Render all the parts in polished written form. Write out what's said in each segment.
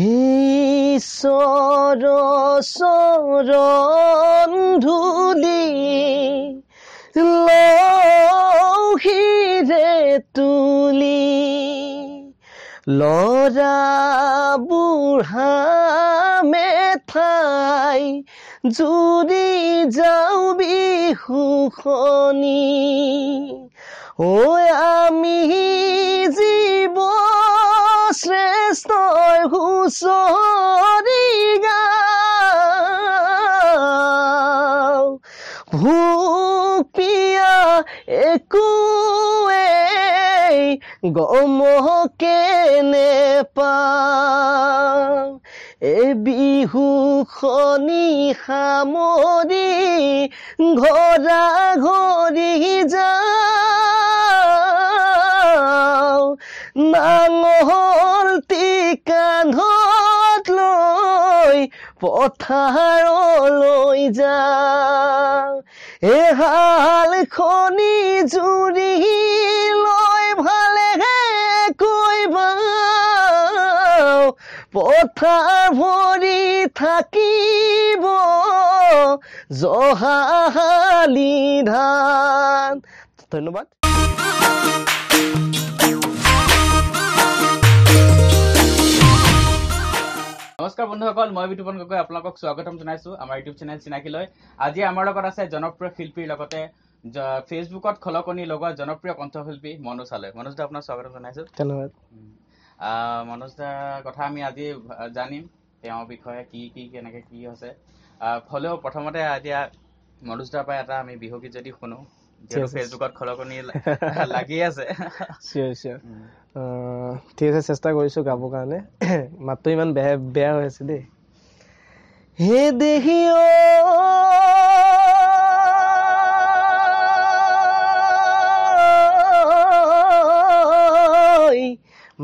ঈশ্বৰ চৰণ ধূলি লক্ষীৰে তুলি, লৰা বুঢ়া মেথাই জুৰি যাওঁ বিহুখনি। ঐ আমি জীৱ শ্ৰেষ্ঠ হুঁচৰি গাওঁ, ভোক পিয়া একোৱেই গম কেনে পাওঁ। এই বিহুখনি সামৰি ঘৰা ঘৰি যাওঁ, নাঙলটি কান্ধত লৈ পথাৰলৈ যাওঁ। এ হালখনি জুৰি লৈ ভালে কৈ বাওঁ, পথাৰ ভৰি থাকিব জহালি ধান। ধন্যবাদ। নমস্কাৰ বন্ধুসকল, মই বিতুপন গগৈ আপোনালোকক স্বাগতম জনাইছো আমাৰ ইউটিউব চেনেল চিনাকিলৈ। আজি আমাৰ লগত আছে জনপ্ৰিয় শিল্পীৰ লগতে ফেচবুকত খলকনি লগোৱা জনপ্ৰিয় কণ্ঠশিল্পী মনোজ হালৈ। মনোজ দা, আপোনাক স্বাগতম জনাইছো। ধন্যবাদ। মনোজ দাৰ কথা আমি আজি জানিম, তেওঁৰ বিষয়ে কি কি কেনেকে কি হৈছে। হ'লেও প্ৰথমতে এতিয়া মনোজ দাৰ পৰা এটা আমি বিহুগীত যদি শুনো, যিহেতু ফেচবুকত খলকনি লাগি আছে। চিয়'ৰ চিয়'ৰ, ঠিক আছে, চেষ্টা কৰিছোঁ গাবৰ কাৰণে। মাতটো ইমান বেয়া বেয়া হৈ আছে দেই। হে দেহি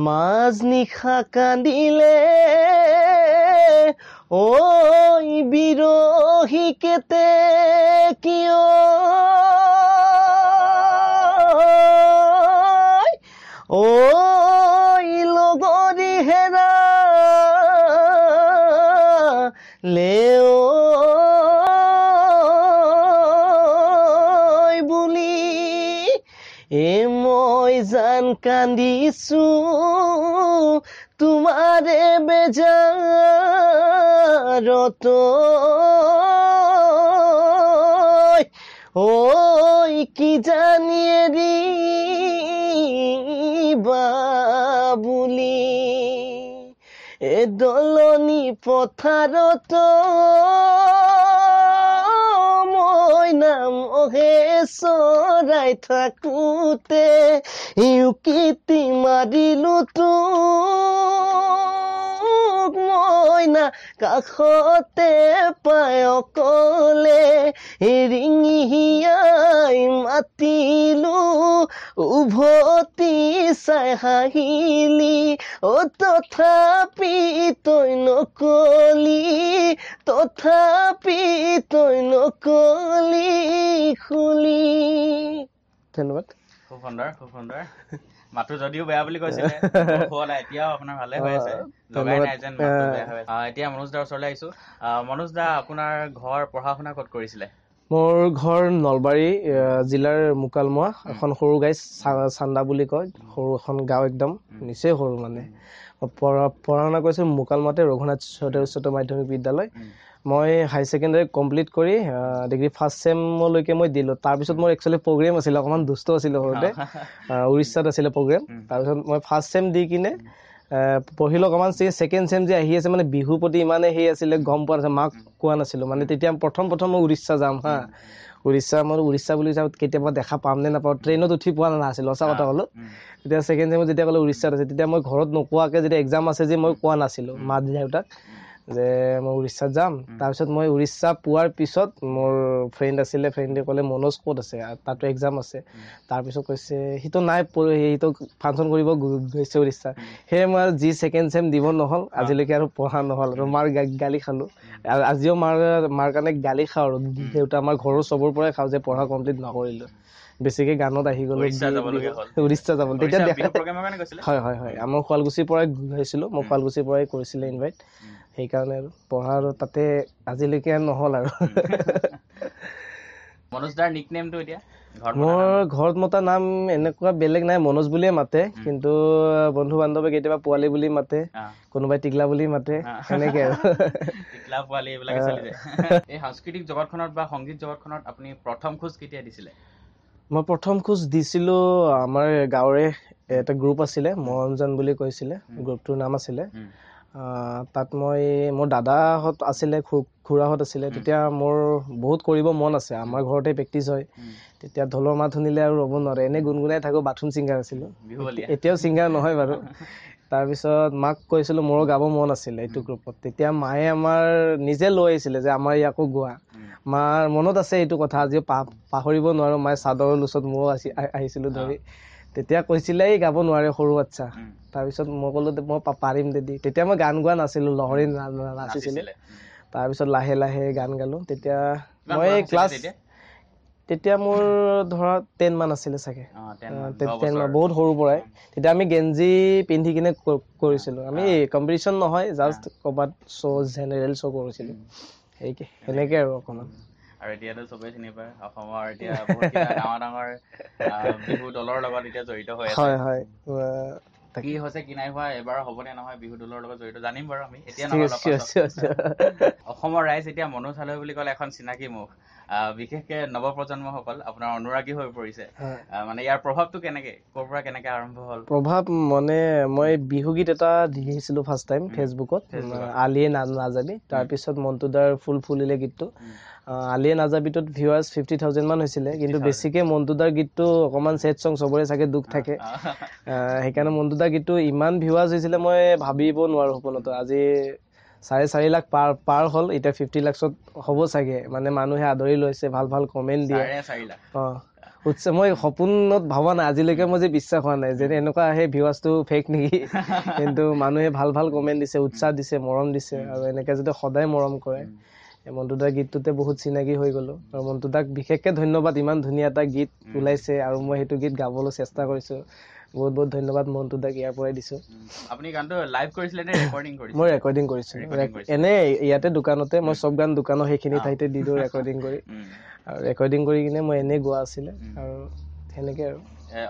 মাজ নিশা কান্দিলে ঐ বিৰহী কেতে কিয়, ঐ লগৰী হেৰা লেও বুলি, এ মই জান কান্দিছো তোমাৰে বেজাৰত, ঐ কি জানিয়ে দিবা বুলি। এ দলনি পথাৰত মই নামহে চৰাই থাকোতে ইউকিতি মাৰিলো তোক মইনা কাষতে পাই অকলে, ৰিঙিয়াই মাতিলো উভতি চাই হাঁহিলি, অ তথাপি তই নকলি, তথাপি তই নকলি খুলি। ধন্যবাদ। খুব সুন্দৰ, খুব সুন্দৰ। মাতটো যদিও বেয়া বুলি কৈছিলে হোৱা নাই, এতিয়াও আপোনাৰ ভালে হৈ আছে, লগাই নাই যেন মাতটো বেয়া হৈ আছে। এতিয়া মনোজ দাৰ ওচৰলৈ আহিছো। মনোজ দা, আপোনাৰ ঘৰ পঢ়া শুনা ক'ত কৰিছিলে? মোৰ ঘৰ নলবাৰী জিলাৰ মুকালমুৱা, এখন সৰু গাই চান্দা বুলি কয়, সৰু এখন গাঁও, একদম নিচেই সৰু। মানে পঢ়া শুনা কৰিছোঁ মুকালমুৱাতে, ৰঘুনাথ চৌধুৰী উচ্চতৰ মাধ্যমিক বিদ্যালয়। মই হাই ছেকেণ্ডেৰী কমপ্লিট কৰি ডিগ্ৰী ফাৰ্ষ্ট চেমলৈকে মই দিলোঁ। তাৰপিছত মোৰ একচুৱেলি প্ৰগ্ৰেম আছিলে, অকণমান দুষ্ট আছিলোঁ সৰুতে, উৰিষ্যাত আছিলে প্ৰগ্ৰেম। তাৰপিছত মই ফাৰ্ষ্ট চেম দি কিনে পঢ়িলোঁ অকণমান, ছেকেণ্ড চেম যে আহি আছে, মানে বিহুৰ প্ৰতি ইমানেই সেই আছিলে, গম পোৱা নাছিলে, মাক কোৱা নাছিলোঁ। মানে তেতিয়া প্ৰথম প্ৰথম মই উৰিষ্যা যাম, হা উৰিষ্যা, মই উৰিষ্যা বুলি যাওঁ, কেতিয়াবা দেখা পাম নে নাপাওঁ, ট্ৰেইনত উঠি পোৱা নাছিলোঁ, সঁচা কথা ক'লোঁ। তেতিয়া ছেকেণ্ড চেমত যেতিয়া ক'লে উৰিষ্যাত আছে, তেতিয়া মই ঘৰত নোকোৱাকৈ যেতিয়া এক্সাম আছে যে মই কোৱা নাছিলোঁ মা দেউতাক যে মই উৰিষ্যাত যাম। তাৰপিছত মই উৰিষ্যা পোৱাৰ পিছত মোৰ ফ্ৰেণ্ড আছিলে, ফ্ৰেণ্ডে ক'লে মনোজ ক'ত আছে, তাতো এক্সাম আছে। তাৰপিছত কৈছে সিটো নাই, সিটো ফাংচন কৰিব গৈছে উৰিষ্যা। সেয়ে মই আৰু যি ছেকেণ্ড চেম দিব নহ'ল, আজিলৈকে আৰু পঢ়া নহ'ল, আৰু মাৰ গালি খালোঁ, আৰু আজিও মাৰ কাৰণে গালি খাওঁ, আৰু দেউতা আমাৰ ঘৰৰ চবৰ পৰাই খাওঁ যে পঢ়া কমপ্লিট নকৰিলোঁ। বেছিকে গানত আহি গ'লো, উৰিষ্যা যাব। তেতিয়া হয় হয় হয়, আমাৰ শুৱালকুছিৰ পৰাই গৈছিলোঁ, মোক শুৱালকুছিৰ পৰাই কৰিছিলে ইনভাইট, সেইকাৰণে আৰু পঢ়া আৰু তাতে আজিলৈকে নহ'ল আৰু। মনোজ দাৰ নিকনেমটো এতিয়া? মোৰ ঘৰত মতা নাম এনেকুৱা বেলেগ নাই, মনোজ বুলিয়ে মাতে, কিন্তু বন্ধু বান্ধৱে কেতিয়াবা পোৱালি বুলি মাতে, কোনোবাই টিকলা বুলি মাতে, সেনেকে আৰু। টিকলা পোৱালি এইবিলাকে চলি যায়। এই সাংস্কৃতিক জগতখনত বা সংগীত জগতখনত আপুনি প্ৰথম খোজ কেতিয়া দিছিলে? মই প্ৰথম খোজ দিছিলোঁ আমাৰ গাঁৱৰে এটা গ্ৰুপ আছিলে, মৰমজান বুলি কৈছিলে, গ্ৰুপটোৰ নাম আছিলে। তাত মই, মোৰ দাদাহঁত আছিলে, খুৰাহঁত আছিলে। তেতিয়া মোৰ বহুত কৰিব মন আছে, আমাৰ ঘৰতে প্ৰেক্টিচ হয়। তেতিয়া ঢোলৰ মাত শুনিলে আৰু ৰ'ব নোৱাৰে, এনেই গুণগুণাই থাকোঁ। বাথৰুম ছিংগাৰ আছিলোঁ, এতিয়াও ছিংগাৰ নহয় বাৰু। তাৰপিছত মাক কৈছিলোঁ মোৰো গাব মন আছিলে এইটো গ্ৰুপত। তেতিয়া মায়ে আমাৰ নিজে লৈ আহিছিলে যে আমাৰ ইয়াকো গোৱা। মাৰ মনত আছে এইটো কথা, আজিও পাহৰিব নোৱাৰোঁ। মায়ে চাদৰৰ লোচত ময়ো আহিছিলোঁ ধৰি। তেতিয়া কৈছিলে এই গাব নোৱাৰে সৰু বাচ্ছা। তাৰপিছত মই ক'লোঁ মই পাৰিম দিদি। তেতিয়া মই গান গোৱা নাছিলোঁ, লহৰি নাচিছিলোঁ। তাৰপিছত লাহে লাহে গান গালোঁ। তেতিয়া মই ক্লাছ, তেতিয়া মোৰ ধৰা 10 মান আছিলে চাগে, 10 মান, বহুত সৰুৰ পৰাই। তেতিয়া আমি গেঞ্জি পিন্ধি কিনে কৰিছিলোঁ। আমি কম্পিটিশ্যন নহয়, জাষ্ট ক'ৰবাত শ্ব', জেনেৰেল শ্ব' কৰিছিলোঁ, সেনেকে আৰু অকণমান। আৰু এতিয়াতো চবেই চিনি পায়, অসমৰ এতিয়া বহুত ডাঙৰ ডাঙৰ বিহু দলৰ লগত এতিয়া জড়িত হৈ আছে। হয় হয়। কি হৈছে কি নাই হোৱা, এবাৰ হ'বনে নহয় বিহু দলৰ লগত জড়িত জানিম বাৰু আমি এতিয়া। অসমৰ ৰাইজ এতিয়া মনোজ হালৈ বুলি ক'লে এখন চিনাকি মুখ, বিশেষকে নৱপ্ৰজন্মসকল আপোনাৰ অনুৰাগী হৈ পৰিছে। মানে ইয়াৰ প্ৰভাৱটো কেনেকে, ক'ৰ পৰা কেনেকে আৰম্ভ হ'ল? প্ৰভাৱ মানে মই বিহুগীত এটা দিছিলোঁ ফাৰ্ষ্ট টাইম ফেচবুকত, আলিয়ে নাযাবি। তাৰপিছত মন্টুদাৰ ফুল ফুলিলে গীতটো, আলিয়ে নাযাবিটোত ভিউৱাৰ্ছ 50,000 মান হৈছিলে। কিন্তু বেছিকে মন্টুদাৰ গীতটো অকণমান ছেড চং, চবৰে চাগে দুখ থাকে, সেইকাৰণে মন্টুদাৰ গীতটো ইমান ভিউৱাৰ্ছ হৈছিলে মই ভাবিব নোৱাৰোঁ সপোনতো। আজি 4.5 লাখ পাৰ হ'ল, এতিয়া 50 লাখত হ'ব চাগে। মানে মানুহে আদৰি লৈছে, ভাল ভাল কমেণ্ট দিয়ে। অঁ, উৎসাহ মই সপোনত ভবা নাই, আজিলৈকে মই যে বিশ্বাস হোৱা নাই যে এনেকুৱা সেই ভিউৱাৰ্ছটো ফেক নেকি। কিন্তু মানুহে ভাল ভাল কমেণ্ট দিছে, উৎসাহ দিছে, মৰম দিছে। আৰু এনেকৈ যদি সদায় মৰম কৰে, মন্টুদাৰ গীতটোতে বহুত চিনাকি হৈ গ'লো। আৰু মন্টুদাক বিশেষকৈ ধন্যবাদ, ইমান ধুনীয়া এটা গীত ওলাইছে আৰু মই সেইটো গীত গাবলৈ চেষ্টা কৰিছোঁ। বহুত বহুত ধন্যবাদ মন্টুদাক ইয়াৰ পৰাই দিছোঁ। আপুনি গানটো লাইভ কৰিছিলে নে ৰেকৰ্ডিং কৰিছিলে? মই ৰেকৰ্ডিং কৰিছিলোঁ, এনেই ইয়াতে দোকানতে। মই চব গান দোকানৰ সেইখিনি ঠাইতে দি দিওঁ ৰেকৰ্ডিং কৰি। আৰু ৰেকৰ্ডিং কৰি কিনে মই এনেই গোৱা আছিলে আৰু সেনেকে আৰু।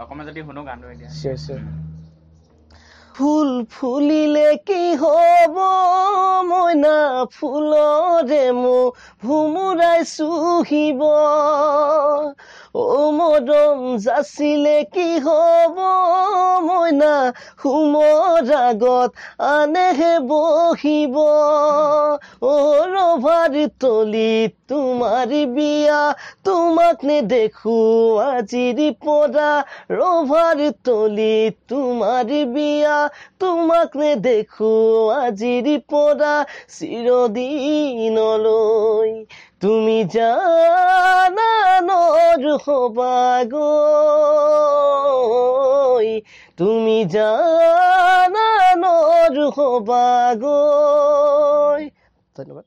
অকণমান যদি শুনো গানটো এতিয়া। চিয়'ৰ চিয়'ৰ। ফুল ফুলিলে কি হ'ব মইনা, ফুলৰে মোক ভোমোৰাই চুহিব। অ মৰম যাচিলে কি হ'ব মইনা, সুমৰ আগত আনেহে বহিব। অ ৰভাৰ তলিত তোমাৰ বিয়া, তোমাক নেদেখো আজিৰ পৰা। ৰভাৰ তলিত তোমাৰ বিয়া, তোমাক নেদেখো আজিৰ পৰা চিৰদিনলৈ। তুমি জানা নৰ হবা গৈ, তুমি জানা নৰ হবা গৈ। ধন্যবাদ।